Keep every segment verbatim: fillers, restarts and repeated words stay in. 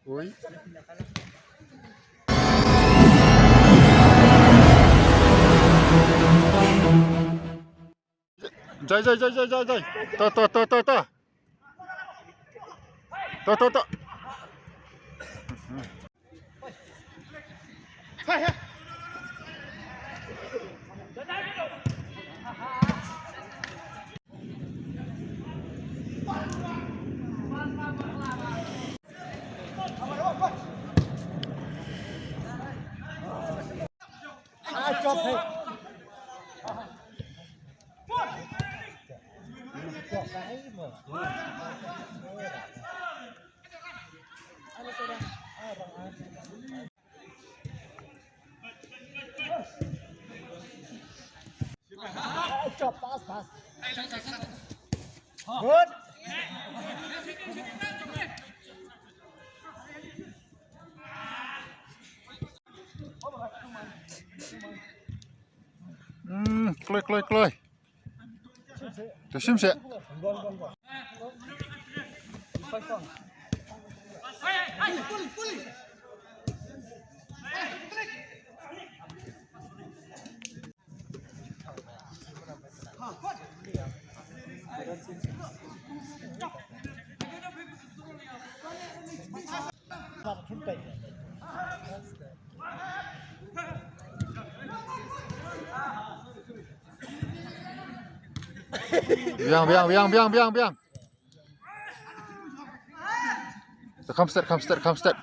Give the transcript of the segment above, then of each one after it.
Oi. Jai, jai, jai, jai, jai, jai. To, to, to, to, to. To, to, to. Good. Hmm, kloi, kloi, kloi. Te shim seh. Biang, biang, biang, biang, biang, biang. Kham stet, kham stet, kham stet.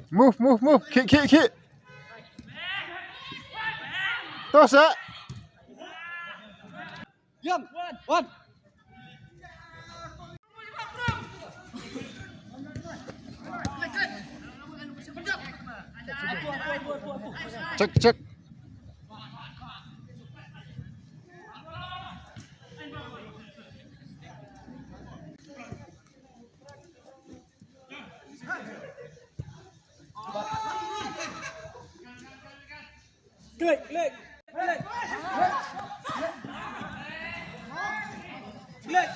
Move, move, move. Kick, kick, kick. Toss it. Diam. Wan. Check, check. Klik, klik, klik. Klik.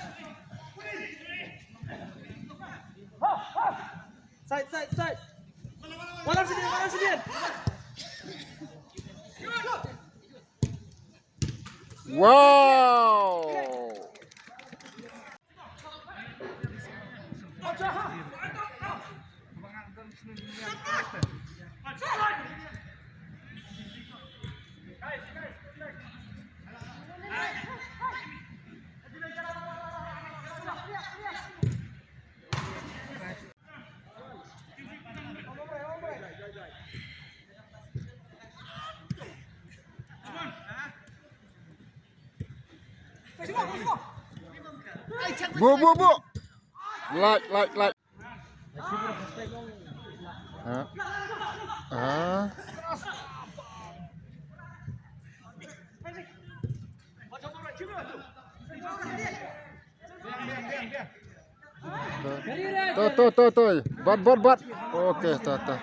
Side, side, side. Walau sini, walau sini. Wow. Bu, bu, bu. Like, like, like. Ha? Ha? To, to, to, to. Bat, bat, bat. Okey, to, to.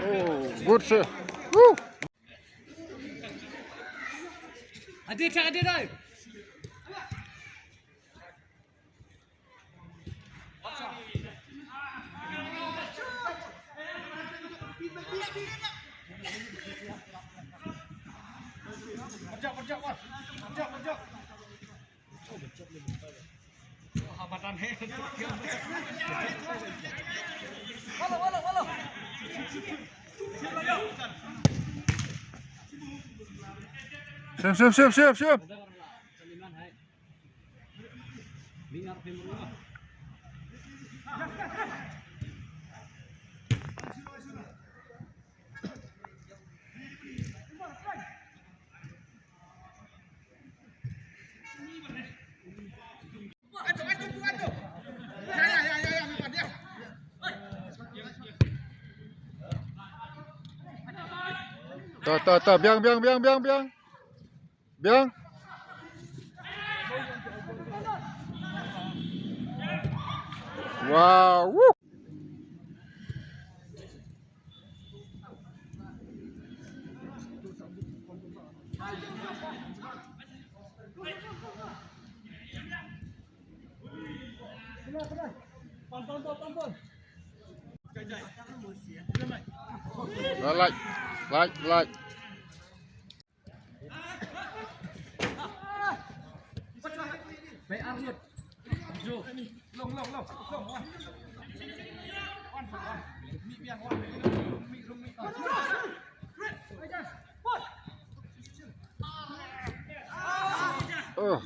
Oh, good save. Woo! Adi, adi, adi. Shim, shim, shim, shim, shim. Ta, ta, ta, biang, biang, biang, biang, biang. Biang. Wow. Woo. Lah, like, like, like. Oh.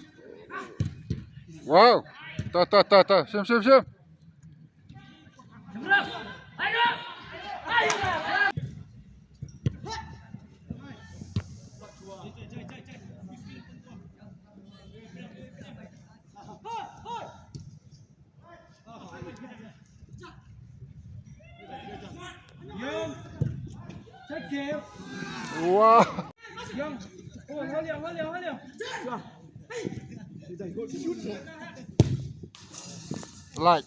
Wow. Ta, ta, ta, ta. Sim, sim, sim. Wow. Like.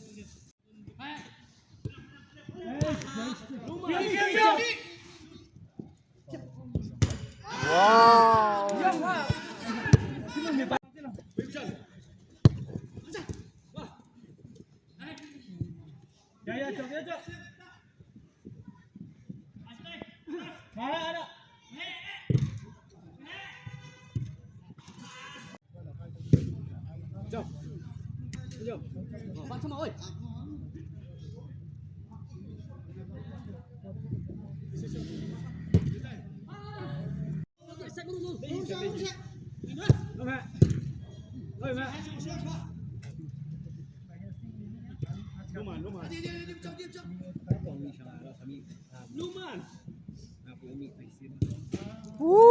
Wow.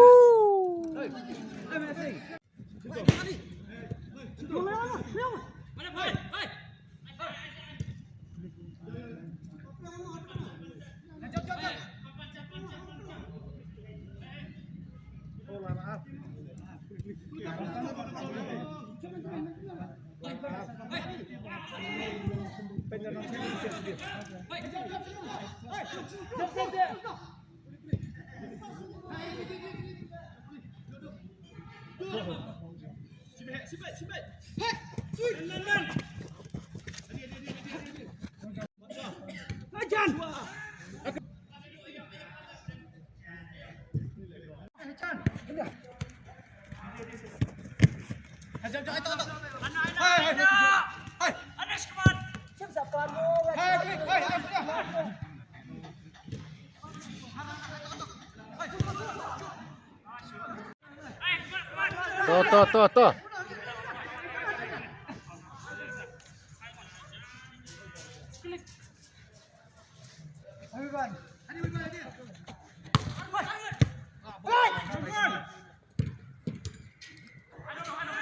To, to, to, to.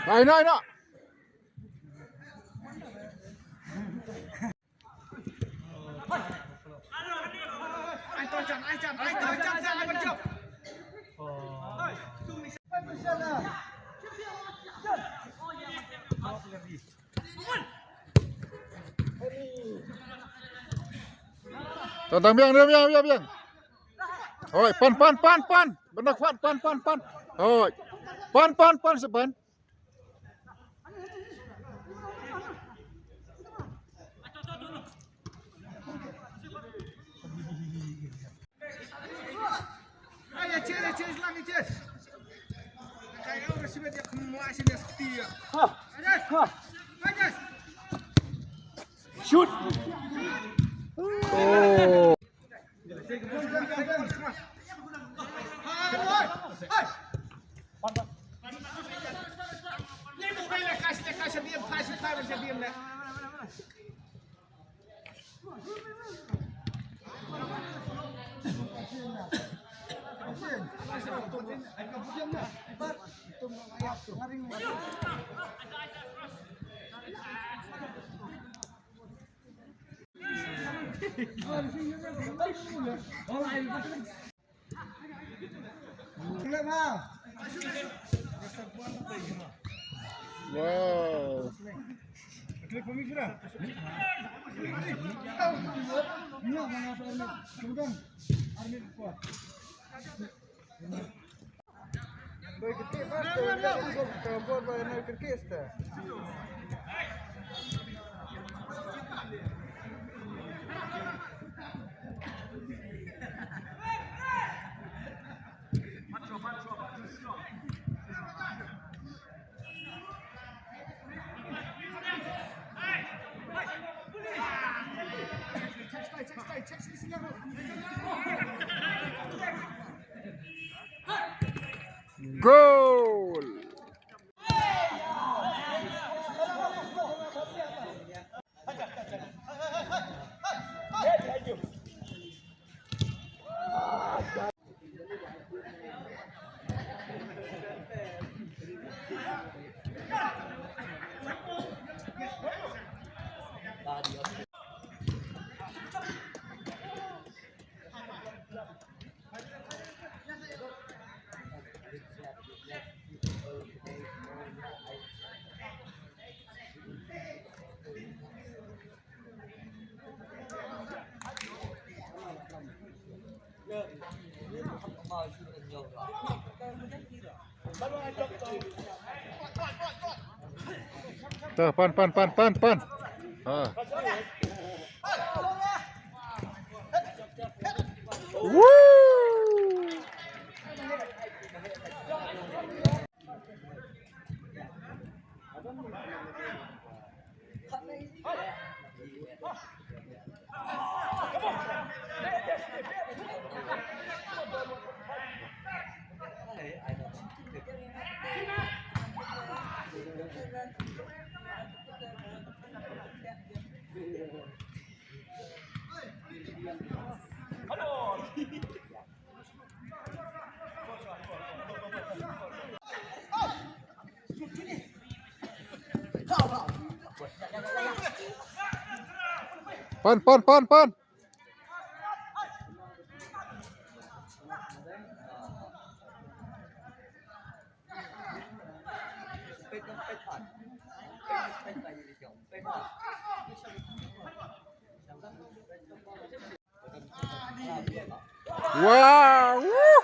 Ai, no, ai, no. Tang, tang, biang, biang, biang, biang, biang. Hoi, pan, pan, pan, pan. Benda kuat, pan, pan, pan. Hoi. Pan, pan, pan, sepan. Shoot. Oh. Wow. Goal! Tuh, pan, pan, pan, pan, pan. Ha. Woo! Pan, pan, pan, pan. Wow! Woo!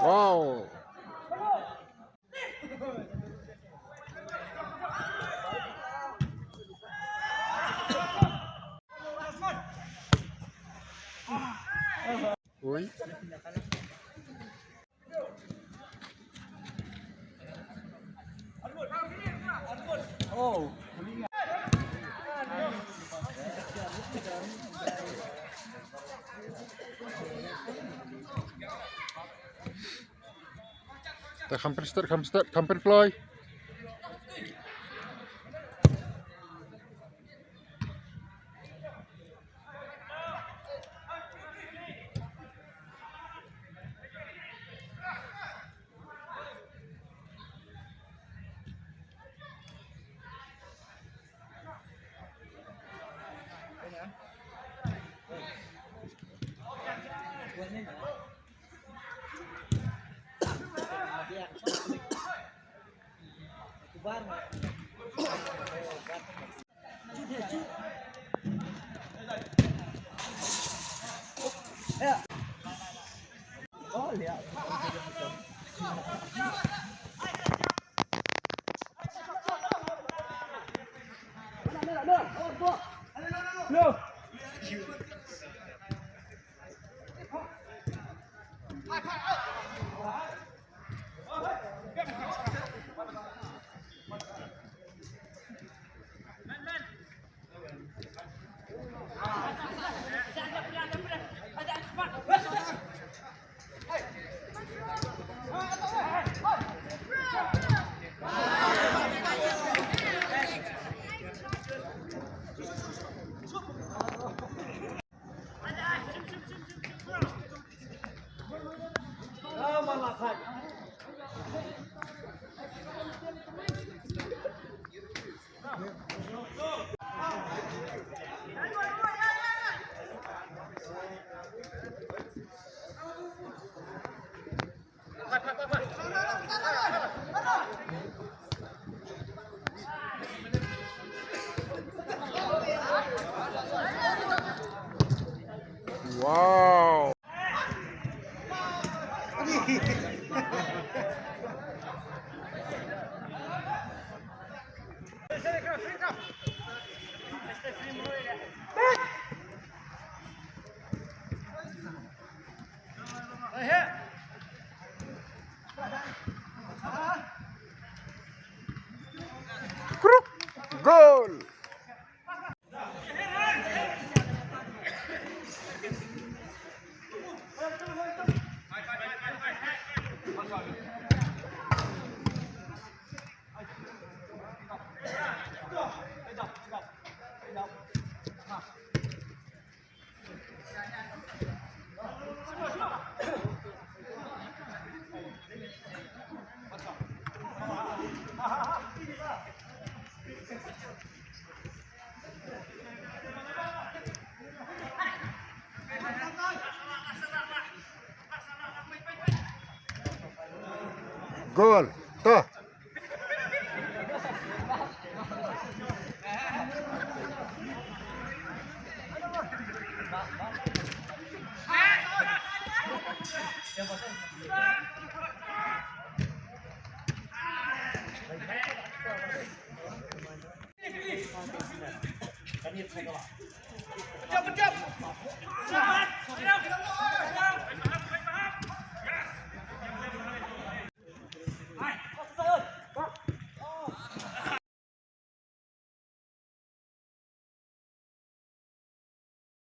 Wow. Ui. Te kham pynstad, kham stad, kham pynkloi. Wow. Kruk. Gol. Gol. To.